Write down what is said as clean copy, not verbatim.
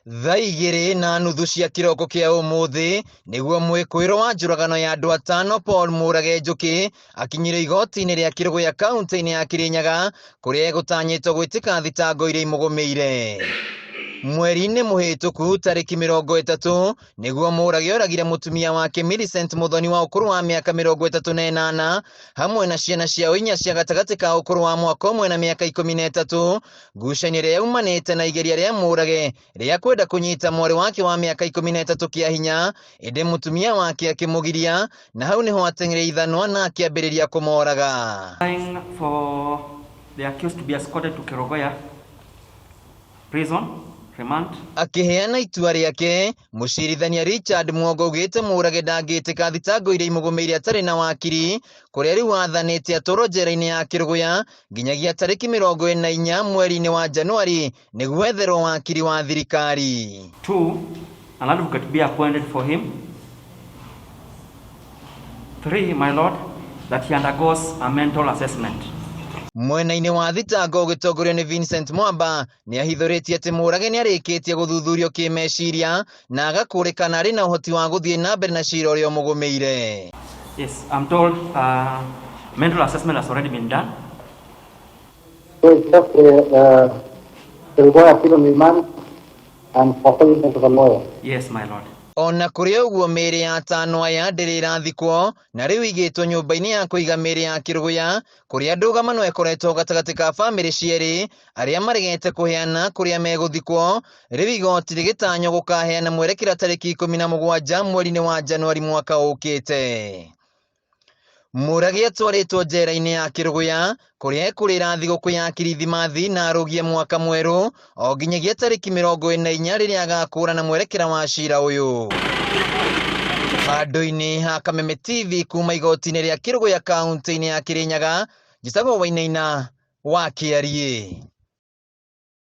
Thaa igĩrĩ na nuthu cia kĩroko kĩa ũmũthĩ nĩguo mwĩkũĩrwo wa njũragano ya andũ atano Paul Mũrage Njũkĩ akinyire igoti-inĩ rĩa Kĩrũgũya kaunti-inĩ ya Kĩrĩnyaga kũrĩa egũtanyĩtwo gwĩtĩka thitango iria imũgũmĩire. Mweri-inĩ mũhĩtũku tarĩki 30 nĩguo Mũrage oragire mũtumia wake Millicent Mũthoni wa ũkũrũ wa mĩaka 38 hamwe na ciana ciao inya cia gatagatĩ ka ũkũrũ wa mwaka ũmwe na mĩaka 13. Ngucanio ĩrĩa yaumanĩte na igeria rĩa Mũrage rĩa kwenda kũnyita mwarĩ wake wa mĩaka 13 kĩa hinya, ĩndĩ mũtumia wake akĩmũgiria, na hau nĩho ateng'eire ithanwa na akĩambĩrĩria kũmoraga. For the accused to be escorted to Kerugoya prison remand. Akĩheana itua rĩake, mũcirithania Richard Mwongo augĩte Mũrage ndangĩtĩka thitango iria imũgũmĩire atarĩ na wakiri, kũrĩa rĩu athanĩte atwarwo njera-inĩ ya Kĩrũgũya nginyagia tarĩki 44 mweri-inĩ wa Januari nĩguo etherwo wakiri wa thirikari. 2. An advocate be appointed for him. 3. My lord, that he undergoes a mental assessment. Mwena-inĩ wa thitango ũgĩtongorio nĩ Vincent Mwamba nĩ ahithũrĩtie atĩ Mũrage nĩ arĩkĩtie gũthuthurio kĩmeciria na agakũrĩkana arĩ na ũhoti wa gũthiĩ na mbere na cira ũrĩa ũmũgũmĩire. Yes, I'm told mental assessment has already been done. So it's just the require remand and for appointment of a lawyer. Yes, my lord. Ona kũrĩ ũguo, mĩĩrĩ ya atano aya ndĩrĩ ĩrathikwo na rĩu igĩtwo nyũmba-inĩ ya kũiga mĩĩrĩ ya Kĩrũgũya, kũrĩa ndũgamano ĩkoretwo gatagatĩ ka bamĩrĩ cierĩ arĩa maregete kũheana kũrĩa megũthikwo. Rĩu igoti rĩgĩtanywo gũkaheana mwerekera tarĩki 17 mweri-inĩ wa Januari mwaka ũkĩte. Mũrage atwarĩtwo njera-inĩ ya Kĩrũgũya kũrĩa ekũrĩra thigũkũ ya Kirithimathi na arũgie mwaka mwerũ o nginyagia tarĩki 44 rĩrĩa agakũrana mwerekera wa cira ũyũ. Handũ-inĩ ha Kameme TV kuma igoti-inĩ rĩa Kĩrũgũya kaunti-inĩ ya Kĩrĩnyaga, njĩtagwo Wainaina wa Kĩariĩ.